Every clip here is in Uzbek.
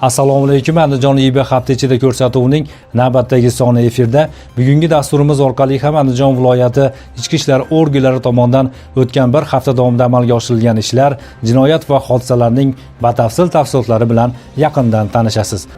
Assalomu alaykum. Andijon IB hafta ichida ko'rsatuvining navbatdagi soni efirda. Bugungi dasturimiz orqali ham Andijon viloyati ichki ishlar organlari tomonidan o'tgan bir hafta davomida amalga oshirilgan ishlar, jinoyat va hodisalarning batafsil tafsilotlari bilan yaqindan tanishasiz.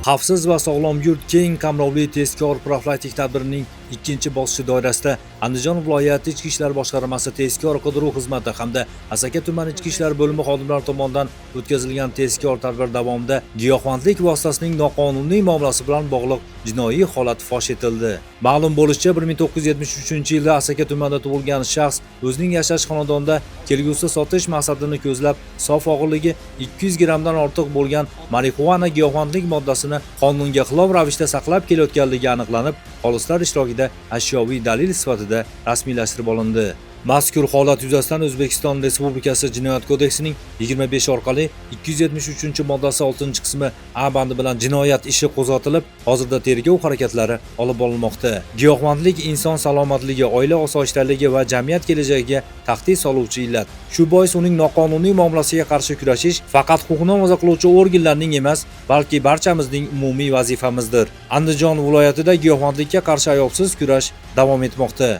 Xavfsiz va sog'lom yurt keng qamrovli tezkor profilaktik tadbirining ikkinchi bosqichi doirasida Andijon viloyati Ichki ishlar boshqarmasi tezkor qidiruv xizmati hamda Asaka tumani ichki ishlar bo'limi xodimlari tomonidan o'tkazilgan tezkor tadbir davomida giyohvandlik vositasining noqonuniy muomalasi bilan bog'liq jinoiy holat fosh etildi. Ma'lum bo'lishicha, 1973-yilda Asaka tumanida tug'ilgan shaxs o'zining yashash xonadonida kelgusida sotish maqsadini ko'zlab, sof og'irligi 200 grammdan ortiq bo'lgan marixuana giyohvandlik moddasini qonunga xilof ravishda saqlab kelayotganligi aniqlanib, xolislar ishtirokida ashyoviy dalil sifatida rasmiylashtirib olindi. Mazkur holat yuzasidan O'zbekiston Respublikasi Jinoyat kodeksining 25 orqali 273-moddasi 6-qismi A bandi bilan jinoyat ishi qo'zg'atilib, hozirda tergov harakatlari olib borilmoqda. Giyohvandlik inson salomatligi, oila osoyishtaligi va jamiyat kelajagiga tahdid soluvchi illat. Shu bois uning noqonuniy muomalasiga qarshi kurashish faqat huquqni muhofaza qiluvchi organlarning emas, balki barchamizning umumiy vazifamizdir. Andijon viloyatida giyohvandlikka qarshi ayovsiz kurash davom etmoqda.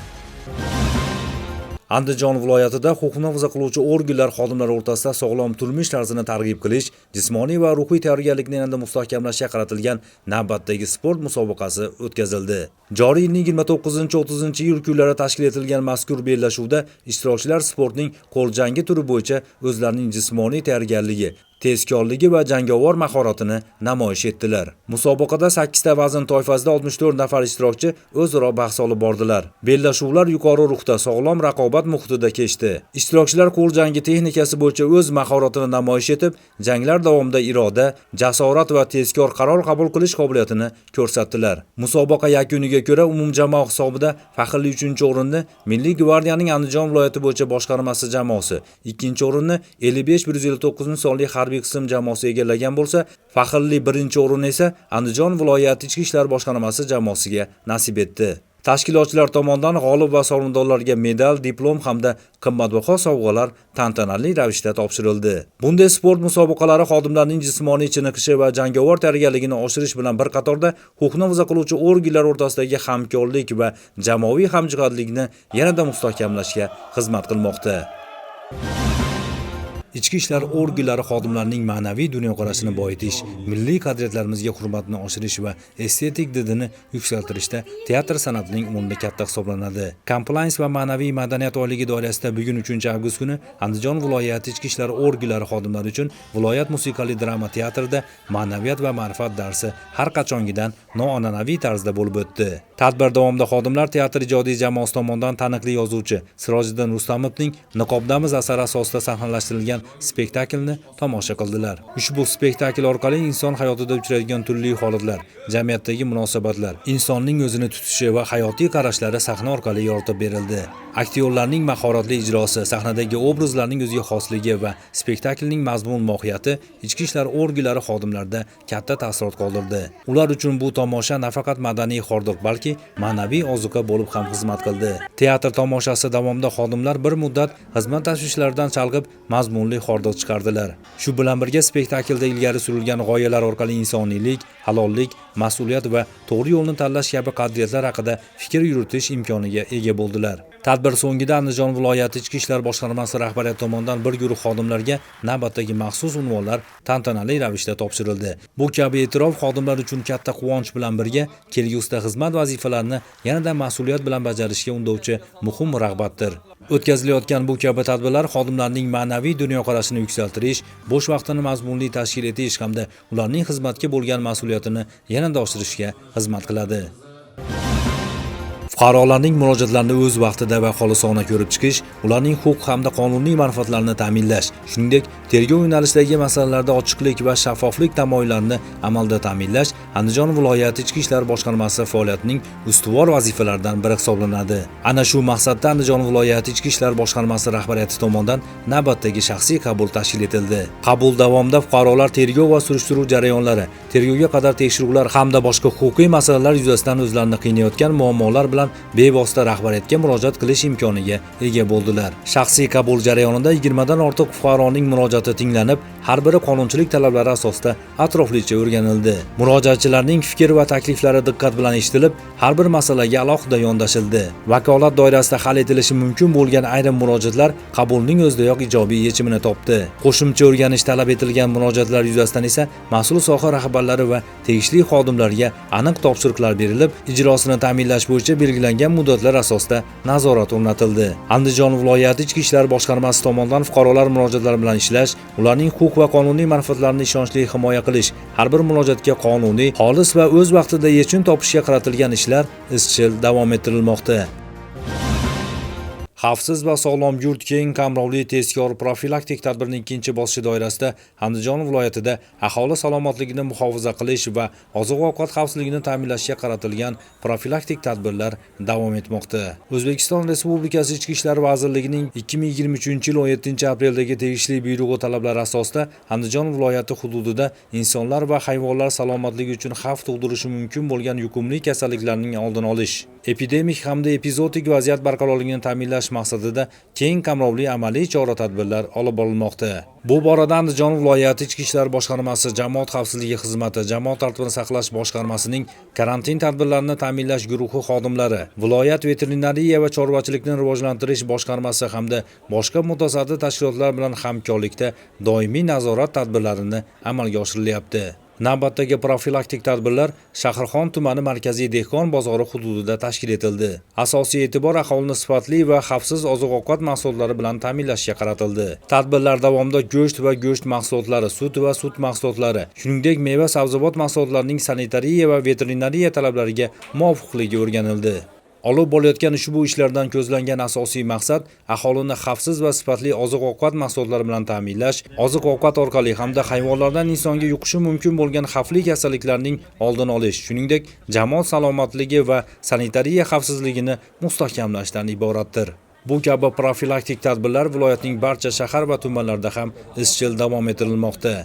Andijon viloyatida huquqni muhofaza qiluvchi organlar xodimlari o'rtasida sog'lom turmush tarzini targ'ib qilish, jismoniy va ruhiy tayyorgarlikni yanada mustahkamlashga qaratilgan navbatdagi sport musobaqasi o'tkazildi. Joriy yilning 29-30 iyul kunlari tashkil etilgan mazkur bellashuvda ishtirokchilar sportning qo'l jangi turi bo'yicha o'zlarining jismoniy tayyorgarligi, tezkorligi va jangovar mahoratini namoyish etdilar. Musobaqada 8 ta vazn toifasida 64 nafar ishtirokchi o'zaro bahs olib bordilar. Bellashuvlar yuqori ruhda, sog'lom raqobat muhitida kechdi. Ishtirokchilar qo'l jangi texnikasi bo'yicha o'z mahoratini namoyish etib, janglar davomida iroda, jasorat va tezkor qaror qabul qilish qobiliyatini ko'rsatdilar. Musobaqa yakuniga ko'ra umumjamoa hisobida faxrli 3-o'rinni Milliy gvardiyaning Andijon viloyati bo'yicha boshqarmasi jamoasi, 2-o'rinni 55 sonli harbiy qism jamoasi egallagan bo'lsa, faxrli 1-o'rin esa Andijon viloyati ichki ishlar boshqarmasi jamoasiga nasib etdi. Tashkilotchilar tomonidan g'olib va sovrindorlarga medal, diplom hamda qimmatbaho sovg'alar tantanali ravishda topshirildi. Bunday sport musobaqalari xodimlarning jismoniy chiniqishi va jangovar tayyorgarligini oshirish bilan bir qatorda huquqni muhofaza qiluvchi organlar o'rtasidagi hamkorlik va jamoaviy hamjihatlikni yanada mustahkamlashga xizmat qilmoqda. Ichki ishlar organlari xodimlarining ma'naviy dunyoqarashini boyitish, milliy qadriyatlarimizga hurmatni oshirish va estetik didini yuksaltirishda teatr san'atining o'rni katta hisoblanadi. Compliance va ma'naviy madaniyat oyligi doirasida bugun, 3 avgust kuni Andijon viloyati ichki ishlar organlari xodimlari uchun viloyat musiqali drama teatrida ma'naviyat va ma'rifat darsi har qachongidan noan'anaviy tarzda bo'lib o'tdi. Tadbir davomida xodimlar teatr ijodiy jamoasi tomonidan taniqli yozuvchi Sirojiddin Rustamovning "Niqobdamiz" asari asosida sahnalashtirilgan spektaklni tomosha qildilar. Ushbu spektakl orqali inson hayotida uchraydigan turli holatlar, jamiyatdagi munosabatlar, insonning o'zini tutishi va hayotiy qarashlari sahna orqali yoritib berildi. Aktyorlarning mahoratli ijrosi, sahnadagi obrazlarning o'ziga xosligi va spektaklning mazmun mohiyati ichki ishlar organlari xodimlarida katta taassurot qoldirdi. Ular uchun bu tomosha nafaqat madaniy hordiq, balki ma'naviy ozuqa bo'lib ham xizmat qildi. Teatr tomoshasi davomida xodimlar bir muddat xizmat tashvishlaridan chalg'ib, mazmunli hordiq chiqardilar. Shu bilan birga spektaklda ilgari surilgan g'oyalar orqali insoniylik, halollik, mas'uliyat va to'g'ri yo'lni tanlash kabi qadriyatlar haqida fikr yuritish imkoniga ega bo'ldilar. Tadbir so'ngida Andijon viloyati ichki ishlar boshqarmasi rahbariyati tomonidan bir guruh xodimlarga navbatdagi maxsus unvonlar tantanali ravishda topshirildi. Bu kabi e'tirof xodimlar uchun katta quvonch bilan birga kelgusida xizmat vazifalarini yanada mas'uliyat bilan bajarishga undovchi muhim rag'batdir. O'tkazilayotgan bu kabi tadbirlar xodimlarning ma'naviy dunyoqarashini yuksaltirish, bo'sh vaqtini mazmunli tashkil etish hamda ularning xizmatga bo'lgan mas'uliyatini yanada oshirishga xizmat qiladi. Fuqarolarning murojaatlarini o'z vaqtida va xolisona ko'rib chiqish, ularning huquq hamda qonuniy manfaatlarini ta'minlash, shuningdek, tergov yo'nalishidagi masalalarda ochiqlik va shaffoflik tamoyillarini amalda ta'minlash Andijon viloyati ichki ishlar boshqarmasi faoliyatining ustuvor vazifalaridan biri hisoblanadi. Ana shu maqsadda Andijon viloyati ichki ishlar boshqarmasi rahbariyati tomonidan navbatdagi shaxsiy qabul tashkil etildi. Qabul davomida fuqarolar tergov va surishtiruv jarayonlari, tergovga qadar tekshiruvlar hamda boshqa huquqiy masalalar yuzasidan o'zlarini qiynayotgan muammolar bilan bevosita rahbariyatga murojaat qilish imkoniga ega bo'ldilar. Shaxsiy qabul jarayonida 20 dan ortiq fuqaroning murojaati tinglanib, har biri qonunchilik talablari asosida atroflicha o'rganildi. Murojaatchilarning fikr va takliflari diqqat bilan eshitilib, har bir masalaga alohida yondashildi. Vakolat doirasida hal etilishi mumkin bo'lgan ayrim murojaatlar qabulning o'zidayoq ijobiy yechimini topdi. Qo'shimcha o'rganish talab etilgan murojaatlar yuzasidan esa mas'ul soha rahbarlari va tegishli xodimlarga aniq topshiriqlar berilib, ijrosini ta'minlash bo'yicha belgilangan muddatlar asosida nazorat o'rnatildi. Andijon viloyati Ichki ishlar boshqarmasi tomonidan fuqarolar murojaatlari bilan ishlash, ularning huquq va qonuniy manfaatlarini ishonchli himoya qilish, har bir murojaatga qonuniy, xolis va o'z vaqtida yechim topishga qaratilgan ishlar izchil davom ettirilmoqda. Xavfsiz va sog'lom yurt keng qamrovli tezkor profilaktik tadbirning ikkinchi bosqichi doirasida Andijon viloyatida aholi salomatligini muhofaza qilish va oziq-ovqat xavfsizligini ta'minlashga qaratilgan profilaktik tadbirlar davom etmoqda. O'zbekiston Respublikasi Ichki ishlar vazirligining 2023-yil 17-apreldagi tegishli buyrug'i talablari asosida Andijon viloyati hududida insonlar va hayvonlar salomatligi uchun xavf tug'dirishi mumkin bo'lgan yuqumli kasalliklarning oldini olish, epidemik hamda epizootik vaziyat barqarorligini ta'minlash maqsadida keng qamrovli amaliy chora-tadbirlar olib borilmoqda. Bu borada Andijon viloyati Ichki ishlar boshqarmasi Jamoat xavfsizligi xizmati Jamoat tartibini saqlash boshqarmasining karantin tadbirlarini ta'minlash guruhi xodimlari, viloyat veterinariya va chorvachilikni rivojlantirish boshqarmasi hamda boshqa mutasaddi tashkilotlar bilan hamkorlikda doimiy nazorat tadbirlarini amalga oshirilyapti. Navbatdagi profilaktik tadbirlar Shahrixon tumani markaziy dehqon bozori hududida tashkil etildi. Asosiy e'tibor aholini sifatli va xavfsiz oziq-ovqat mahsulotlari bilan ta'minlashga qaratildi. Tadbirlar davomida go'sht va go'sht mahsulotlari, sut va sut mahsulotlari, shuningdek meva-sabzavot mahsulotlarining sanitariya va veterinariya talablariga muvofiqligi o'rganildi. Olib borayotgan ushbu ishlardan ko'zlangan asosiy maqsad aholini xavfsiz va sifatli oziq-ovqat mahsulotlari bilan ta'minlash, oziq-ovqat orqali hamda hayvonlardan insonga yuqishi mumkin bo'lgan xavfli kasalliklarning oldini olish, shuningdek, jamoat salomatligi va sanitariya xavfsizligini mustahkamlashdan iboratdir. Bu kabi profilaktik tadbirlar viloyatning barcha shahar va tumanlarida ham izchil davom ettirilmoqda.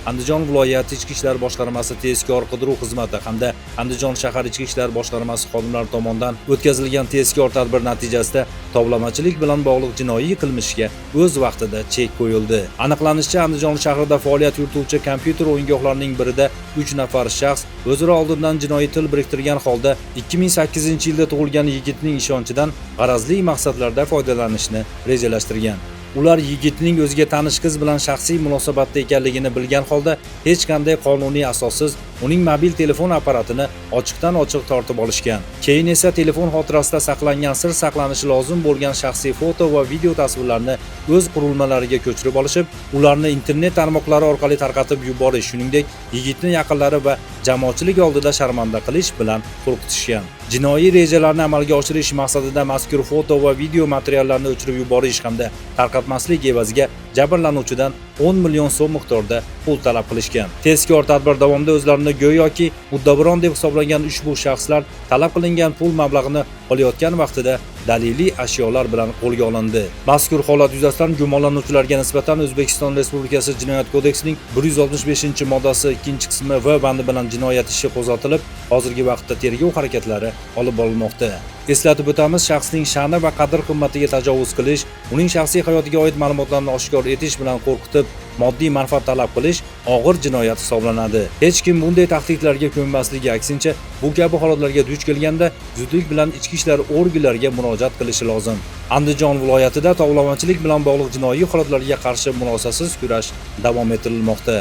Andijon viloyati Ichki ishlar boshqarmasi tezkor qidiruv xizmati hamda Andijon shahar Ichki ishlar boshqarmasi xodimlari tomonidan o'tkazilgan tezkor tadbir natijasida tovlamachilik bilan bog'liq jinoiy qilmishga o'z vaqtida chek qo'yildi. Aniqlanishicha, Andijon shahrida faoliyat yurituvchi kompyuter o'yingohlarining birida 3 nafar shaxs o'zaro oldindan jinoiy til biriktirgan holda 2008-yilda tug'ilgan yigitning ishonchidan g'arazli maqsadlarda foydalanishni rejalashtirgan. Ular yigitning o'ziga tanish qiz bilan shaxsiy munosabatda ekanligini bilgan holda hech qanday qonuniy asossiz uning mobil telefon apparatini ochiqdan-ochiq tortib olishgan. Keyin esa telefon xotirasida saqlangan sir saqlanishi lozim bo'lgan shaxsiy foto va video tasvirlarni o'z qurilmalariga ko'chirib olishib, ularni internet tarmoqlari orqali tarqatib yuborish, shuningdek, yigitni yaqinlari va jamoatchilik oldida sharmanda qilish bilan qo'rqitishgan. Jinoiy rejalarni amalga oshirish maqsadida mazkur foto va video materiallarni o'chirib yuborish hamda tarqatmaslik evaziga jabrlanuvchidan 10 million so'm miqdorida pul talab qilishgan. Tezkor tadbir davomida o'zlarini go'yoki uddaburon deb hisoblangan ushbu shaxslar talab qilingan pul mablag'ini olayotgan vaqtida daliliy ashyolar bilan qo'lga olindi. Mazkur holat yuzasidan gumonlanuvchilarga nisbatan O'zbekiston Respublikasi Jinoyat kodeksining 165-moddasi 2-qismi V bandi bilan jinoyat ishi qo'zg'atilib, hozirgi vaqtda tergov harakatlari olib borilmoqda. Eslatib o'tamiz, shaxsning sha'ni va qadr-qimmatiga tajovuz qilish, uning shaxsiy hayotiga oid ma'lumotlarni oshkor etish bilan qo'rqitib, moddiy manfaat talab qilish og'ir jinoyat hisoblanadi. Hech kim bunday tahdidlarga ko'nmasligi, aksincha, bu kabi holatlarga duch kelganda zudlik bilan ichki ishlar organlariga murojaat qilishi lozim. Andijon viloyatida tovlamachilik bilan bog'liq jinoiy holatlarga qarshi murosasiz kurash davom ettirilmoqda.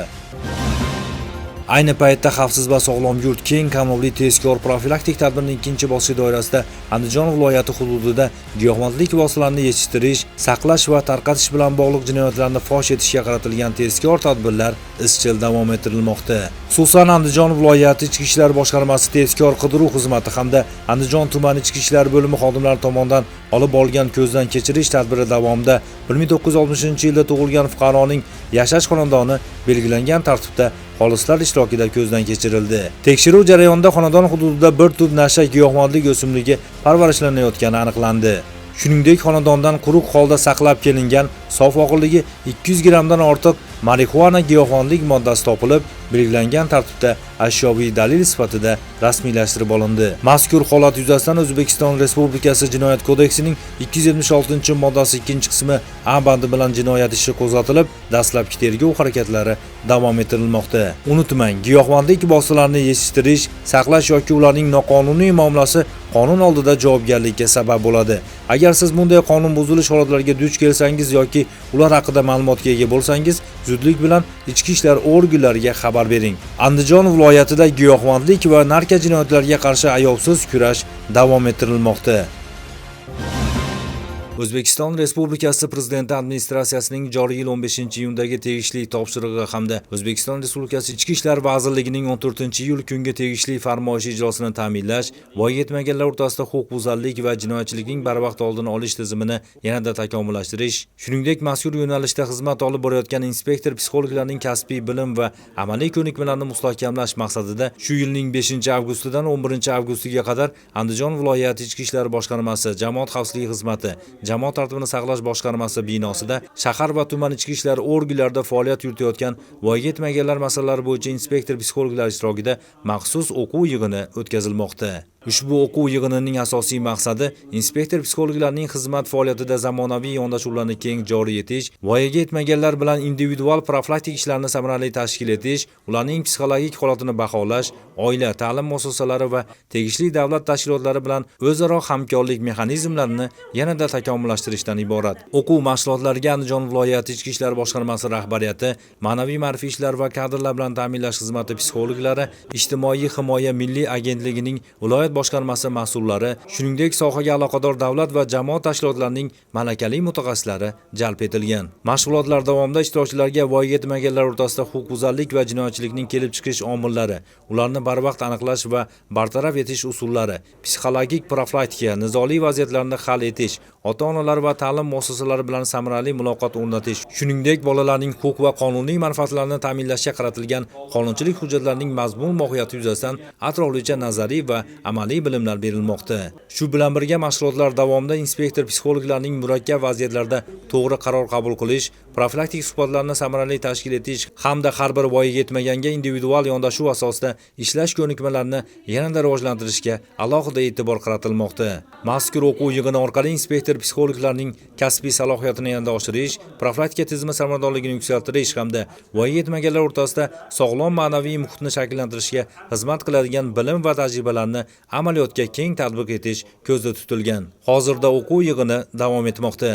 Ayni paytda xavfsiz va sog'lom yurt keng qamrovli tezkor profilaktik tadbirning ikkinchi bosqichi doirasida Andijon viloyati hududida giyohvandlik vositalarini yetishtirish, saqlash va tarqatish bilan bog'liq jinoyatlarni fosh etishga qaratilgan tezkor tadbirlar izchil davom ettirilmoqda. Xususan, Andijon viloyati Ichki ishlar boshqarmasi tezkor qidiruv xizmati hamda Andijon tumani Ichki ishlar bo'limi xodimlari tomonidan olib borilgan ko'zdan kechirish tadbiri davomida 1960-yilda tug'ilgan fuqaroning yashash xonadoni belgilangan tartibda xolislar ishtirokida ko'zdan kechirildi. Tekshiruv jarayonida xonadon hududida bir tup nasha giyohvandlik o'simligi parvarishlanayotgani aniqlandi. Shuningdek, xonadondan quruq holda saqlab kelingan sof og'irligi 200 grammdan ortiq marixuana giyohvandlik moddasi topilib, belgilangan tartibda ashyoviy dalil sifatida rasmiylashtirib olindi. Mazkur holat yuzasidan O'zbekiston Respublikasi Jinoyat kodeksining 276-moddasi 2-qismi A bandi bilan jinoyat ishi qo'zg'atilib, dastlabki tergov harakatlari davom ettirilmoqda. Unutmang, giyohvandlik vositalarini yetishtirish, saqlash yoki ularning noqonuniy muomalasi qonun oldida javobgarlikka sabab bo'ladi. Agar siz bunday qonun buzilish holatlariga duch kelsangiz yoki ular haqida ma'lumotga ega bo'lsangiz, zudlik bilan ichki ishlar organlariga xabar bering. Andijon viloyatida giyohvandlik va narkojinoyatlarga qarshi ayovsiz kurash davom ettirilmoqda. O'zbekiston Respublikasi Prezidenti administratsiyasining joriy yil 15-iyundagi tegishli topshirig'i hamda O'zbekiston Respublikasi Ichki ishlar vazirligining 14-iyul kungi tegishli farmoyishi ijrosini ta'minlash, voyaga yetmaganlar o'rtasida huquqbuzarlik va jinoyatchilikning barvaqt oldini olish tizimini yanada takomillashtirish, shuningdek, mazkur yo'nalishda xizmat olib borayotgan inspektor psixologlarning kasbiy bilim va amaliy ko'nikmalarini mustahkamlash maqsadida shu yilning 5-avgustidan 11-avgustiga qadar Andijon viloyati Ichki ishlar boshqarmasi, Jamoat xavfsizligi xizmati, Jamoat tartibini saqlash boshqarmasi binosida shahar va tuman ichki ishlar organlarida faoliyat yuritayotgan voyaga yetmaganlar masalalari bo'yicha inspektor psixologlar ishtirokida maxsus o'quv yig'ini o'tkazilmoqda. Ushbu o'quv yig'inining asosiy maqsadi inspektor psixologlarning xizmat faoliyatida zamonaviy yondashuvlarni keng joriy etish, voyaga yetmaganlar bilan individual profilaktik ishlarni samarali tashkil etish, ularning psixologik holatini baholash, oila, ta'lim muassasalari va tegishli davlat tashkilotlari bilan o'zaro hamkorlik mexanizmlarini yanada takomillashtirishdan iborat. O'quv mashg'ulotlariga Andijon viloyati Ichki ishlar boshqarmasi rahbariyati, ma'naviy ma'rifiy ishlar va kadrlar bilan ta'minlash xizmati psixologlari, Ijtimoiy himoya milliy agentligining viloyat boshqarmasi mas'ullari, shuningdek, sohaga aloqador davlat va jamoat tashkilotlarining malakali mutaxassislari jalb etilgan. Mashg'ulotlar davomida ishtirokchilarga voyaga yetmaganlar o'rtasida huquqbuzarlik va jinoyatchilikning kelib chiqish omillari, ularni barvaqt aniqlash va bartaraf etish usullari, psixologik profilaktika, nizoli vaziyatlarni hal etish, ota-onalar va ta'lim muassasalari bilan samarali muloqot o'rnatish, shuningdek, bolalarning huquq va qonuniy manfaatlarini ta'minlashga qaratilgan qonunchilik hujjatlarining mazmun mohiyati yuzasidan atroflicha nazariy va amaliy bilimlar berilmoqda. Shu bilan birga mashg'ulotlar davomida inspektor psixologlarning murakkab vaziyatlarda to'g'ri qaror qabul qilish, profilaktik suhbatlarni samarali tashkil etish hamda har bir voyaga yetmaganga individual yondashuv asosida ishlash ko'nikmalarini yanada rivojlantirishga alohida e'tibor qaratilmoqda. Mazkur o'quv yig'ini orqali inspektor psixologlarning kasbiy salohiyatini yanada oshirish, profilaktika tizimi samaradorligini yuksaltirish hamda voyaga yetmaganlar o'rtasida sog'lom ma'naviy muhitni shakllantirishga xizmat qiladigan bilim va tajribalarni amaliyotga keng tatbiq etish ko'zda tutilgan. Hozirda o'quv yig'ini davom etmoqda.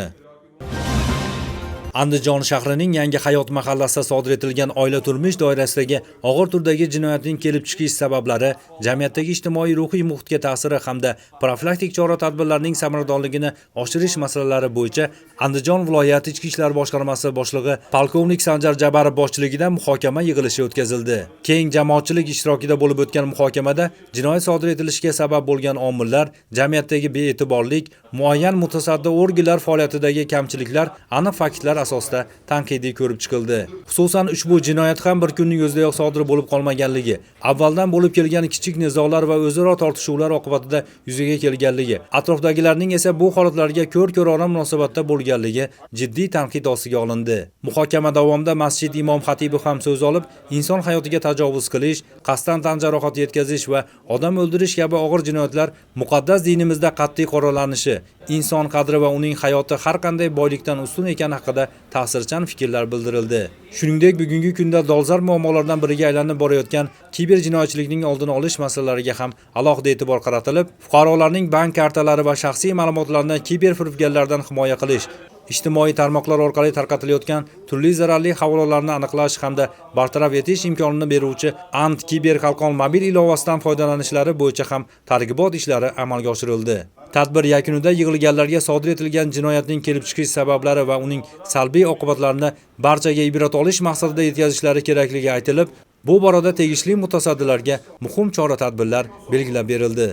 Andijon shahrining Yangi Hayot mahallasida sodir etilgan oila turmush doirasidagi og'ir turdagi jinoyatning kelib chiqish sabablari, jamiyatdagi ijtimoiy ruhiy muhitga ta'siri hamda profilaktik chora-tadbirlarning samaradorligini oshirish masalalari bo'yicha Andijon viloyati Ichki ishlar boshqarmasi boshlig'i polkovnik Sanjar Jabarov boshchiligida muhokama yig'ilishi o'tkazildi. Keng jamoatchilik ishtirokida bo'lib o'tgan muhokamada jinoyat sodir etilishiga sabab bo'lgan omillar, jamiyatdagi bee'tiborlik, muayyan mutasaddi organlar faoliyatidagi kamchiliklar aniq faktlar asosida tanqidiy ko'rib chiqildi. Xususan, ushbu jinoyat ham bir kunning o'zidayoq sodir bo'lib qolmaganligi, avvaldan bo'lib kelgan kichik nizolar va o'zaro tortishuvlar oqibatida yuzaga kelganligi, atrofdagilarning esa bu holatlarga ko'r-ko'rona munosabatda bo'lganligi jiddiy tanqid ostiga olindi. Muhokama davomida masjid imom xatibi ham so'z olib, inson hayotiga tajovuz qilish, qasddan tan jarohati yetkazish va odam o'ldirish kabi og'ir jinoyatlar muqaddas dinimizda qat'iy qoralanishi, inson qadri va uning hayoti har qanday boylikdan ustun ekani haqida ta'sirchan fikrlar bildirildi. Shuningdek, bugungi kunda dolzarb muammolardan biriga aylanib borayotgan kiber jinoyatchilikning oldini olish masalalariga ham alohida e'tibor qaratilib, fuqarolarning bank kartalari va shaxsiy ma'lumotlarini kiber firibgarlardan himoya qilish, ijtimoiy tarmoqlar orqali tarqatilayotgan turli zararli havolalarni aniqlash hamda bartaraf etish imkonini beruvchi Ant kiber qalqon mobil ilovasidan foydalanishlari bo'yicha ham targ'ibot ishlari amalga oshirildi. Tadbir yakunida yig'ilganlarga sodir etilgan jinoyatning kelib chiqish sabablari va uning salbiy oqibatlarini barchaga ibrat olish maqsadida yetkazishlari kerakligi aytilib, bu borada tegishli mutasaddilarga muhim chora-tadbirlar belgilab berildi.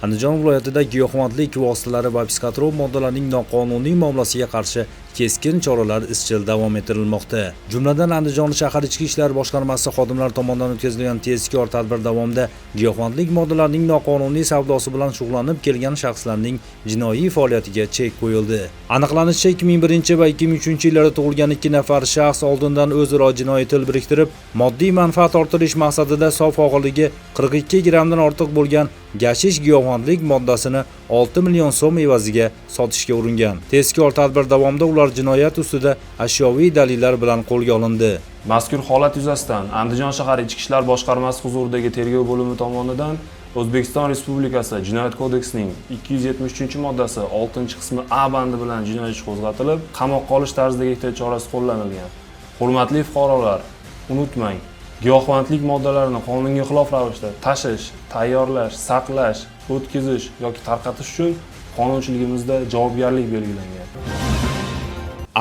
Andijon viloyatida giyohvandlik vositalari va psixotrop moddalarning noqonuniy muomalasiga qarshi keskin choralar izchil davom ettirilmoqda. Jumladan, Andijon shahar Ichki ishlar boshqarmasi xodimlari tomonidan o'tkazilgan tezkor tadbir davomida giyohvandlik moddalarining noqonuniy savdosi bilan shug'ullanib kelgan shaxslarning jinoiy faoliyatiga chek qo'yildi. Aniqlanishicha, 2001 va 2003-yillarda tug'ilgan 2 nafar shaxs oldindan o'zaro jinoiy til biriktirib, moddiy manfaat orttirish maqsadida sof og'irligi 42 grammdan ortiq bo'lgan gashish giyohvandlik moddasini 6 million so'm evaziga sotishga uringan. Tezkor tadbir davomida ular jinoyat ustida ashyoviy dalillar bilan qo'lga olindi. Mazkur holat yuzasidan Andijon shahar Ichki ishlar boshqarmasi huzuridagi tergov bo'limi tomonidan O'zbekiston Respublikasi Jinoyat kodeksining 273-moddasi 6-qismi A bandi bilan jinoiy ish qo'zg'atilib, qamoqqa olish tarzidagi ehtiyot chorasi qo'llanilgan. Hurmatli fuqarolar, unutmang, giyohvandlik moddalarini qonunga xilof ravishda tashish, tayyorlash, saqlash, o'tkazish yoki tarqatish uchun qonunchiligimizda javobgarlik belgilangan.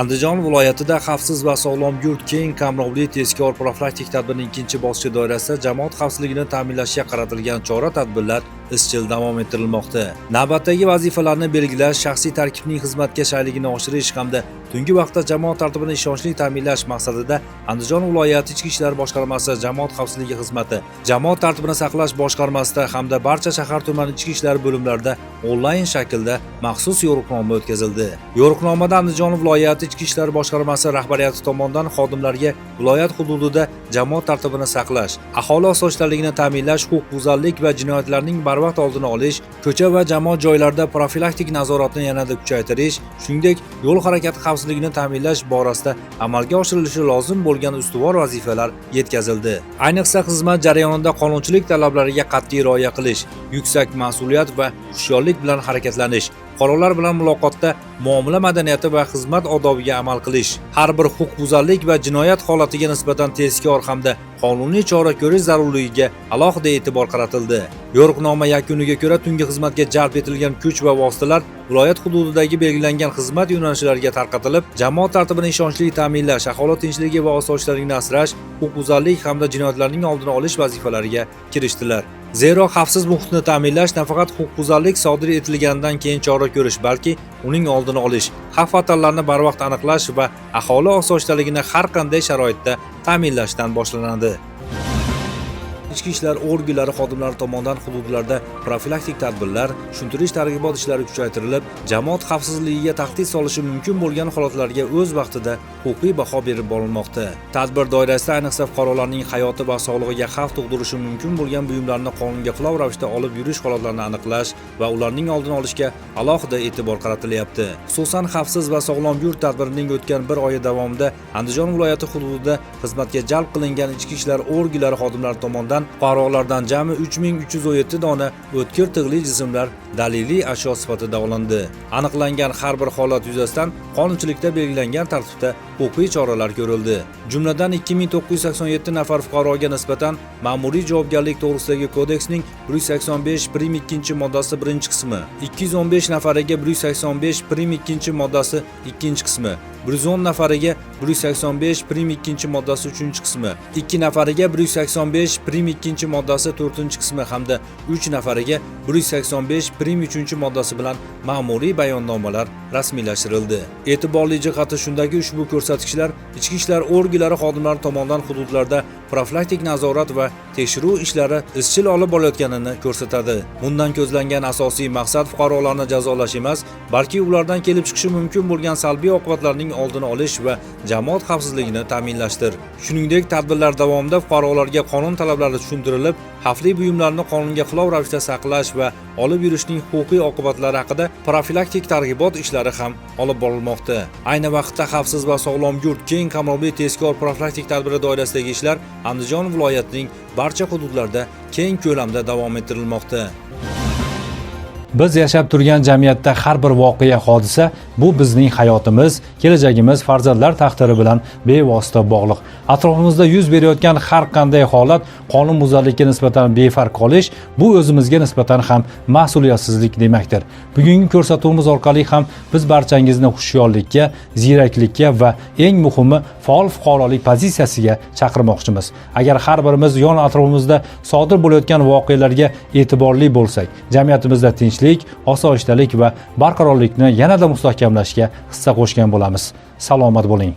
Andijon viloyatida xavfsiz va sog'lom yurt keng qamrovli tezkor profilaktik tadbirning ikkinchi bosqichi doirasida jamoat xavfsizligini ta'minlashga qaratilgan chora-tadbirlar izchil davom ettirilmoqda. Navbatdagi vazifalarni belgilash, shaxsiy tarkibning xizmatga shayligini oshirish hamda tungi vaqtda jamoat tartibini ishonchli ta'minlash maqsadida Andijon viloyati Ichki ishlar boshqarmasi jamoat xavfsizligi xizmati, jamoat tartibini saqlash boshqarmasida hamda barcha shahar tuman ichki ishlar bo'limlarida onlayn shaklda maxsus yo'riqnoma o'tkazildi. Yo'riqnomada Andijon viloyati Ichki ishlar boshqarmasi rahbariyati tomonidan xodimlarga viloyat hududida jamoat tartibini saqlash, aholi osoyishtaligini ta'minlash, huquqbuzarlik va jinoyatlarning barvaqt oldini olish, ko'cha va jamoat joylarida profilaktik nazoratni yanada kuchaytirish, shuningdek, yo'l harakati xavfsizligini ta'minlash borasida amalga oshirilishi lozim bo'lgan ustuvor vazifalar yetkazildi. Ayniqsa, xizmat jarayonida qonunchilik talablariga qat'iy rioya qilish, yuksak mas'uliyat va hushyorlik bilan harakatlanish, fuqarolar bilan muloqotda muomala madaniyati va xizmat odobiga amal qilish, har bir huquqbuzarlik va jinoyat holatiga nisbatan tezkor hamda qonuniy chora ko'rish zarurligiga alohida e'tibor qaratildi. Yo'riqnoma yakuniga ko'ra, tungi xizmatga jalb etilgan kuch va vositalar viloyat hududidagi belgilangan xizmat yo'nalishlariga tarqatilib, jamoat tartibini ishonchli ta'minlash, aholi tinchligi va osoyishtaligini asrash, huquqbuzarlik hamda jinoyatlarning oldini olish vazifalariga kirishdilar. Zero xavfsiz muhitni ta'minlash nafaqat huquqbuzarlik sodir etilganidan keyin chora ko'rish, balki uning oldini olish, xavf-xatarlarni barvaqt aniqlash va aholi osoyishtaligini har qanday sharoitda ta'minlashdan boshlanadi. Ichki ishlar organlari xodimlari tomonidan hududlarda profilaktik tadbirlar, tushuntirish targ'ibot ishlari kuchaytirilib, jamoat xavfsizligiga tahdid solishi mumkin bo'lgan holatlarga o'z vaqtida huquqiy baho berib borilmoqda. Tadbir doirasida ayniqsa fuqarolarning hayoti va sog'lig'iga xavf tug'dirishi mumkin bo'lgan buyumlarni qonunga xilof ravishda olib yurish holatlarini aniqlash va ularning oldini olishga alohida e'tibor qaratilyapti. Xususan, xavfsiz va sog'lom yurt tadbirining o'tgan bir oyi davomida Andijon viloyati hududida xizmatga jalb qilingan ichki ishlar organlari xodimlari tomonidan fuqarolardan jami 3317 dona o'tkir tig'li jismlar daliliy ashyo sifatida olindi. Aniqlangan har bir holat yuzasidan qonunchilikda belgilangan tartibda huquqiy choralar ko'rildi. Jumladan, 2987 nafar fuqaroga nisbatan Ma'muriy javobgarlik to'g'risidagi kodeksning 185 prim 2 moddasi 1-qismi, 215 nafariga 185 prim 2 moddasi 2-qismi, 110 nafariga 185 prim 2 moddasi 3-qismi, 2 nafariga 185 prim 2 moddasi 4-qismi hamda 3 nafariga 185 prim 3 moddasi bilan ma'muriy bayonnomalar rasmiylashtirildi. E'tiborli jihati shundaki, ushbu ko'rsatkichlar ichki ishlar organlari xodimlari tomonidan hududlarda profilaktik nazorat va tekshiruv ishlari izchil olib borilayotganini ko'rsatadi. Bundan ko'zlangan asosiy maqsad fuqarolarni jazolash emas, balki ulardan kelib chiqishi mumkin bo'lgan salbiy oqibatlarning oldini olish va jamoat xavfsizligini ta'minlashdir. Shuningdek, tadbirlar davomida fuqarolarga qonun talablari tushuntirilib, xavfli buyumlarni qonunga xilof ravishda saqlash va olib yurishning huquqiy oqibatlari haqida profilaktik targ'ibot ishlari ham olib borilmoqda. Ayni vaqtda xavfsiz va sog'lom yurt keng qamrovli tezkor profilaktik tadbiri doirasidagi ishlar Andijon viloyatining barcha hududlarida keng ko'lamda davom ettirilmoqda. Biz yashab turgan jamiyatda har bir voqea, hodisa bu bizning hayotimiz, kelajagimiz, farzandlar taqdiri bilan bevosita bog'liq. Atrofimizda yuz berayotgan har qanday holat, qonunbuzarlikka nisbatan befarq qolish bu o'zimizga nisbatan ham mas'uliyatsizlik demakdir. Bugungi ko'rsatuvimiz orqali ham biz barchangizni hushyorlikka, ziyraklikka va eng muhimi faol fuqarolik pozitsiyasiga chaqirmoqchimiz. Agar har birimiz yon atrofimizda sodir bo'layotgan voqealarga e'tiborli bo'lsak, jamiyatimizda tinchlik, osoyishtalik va barqarorlikni yanada mustahkamlashga hissa qo'shgan bo'lamiz. Salomat bo'ling.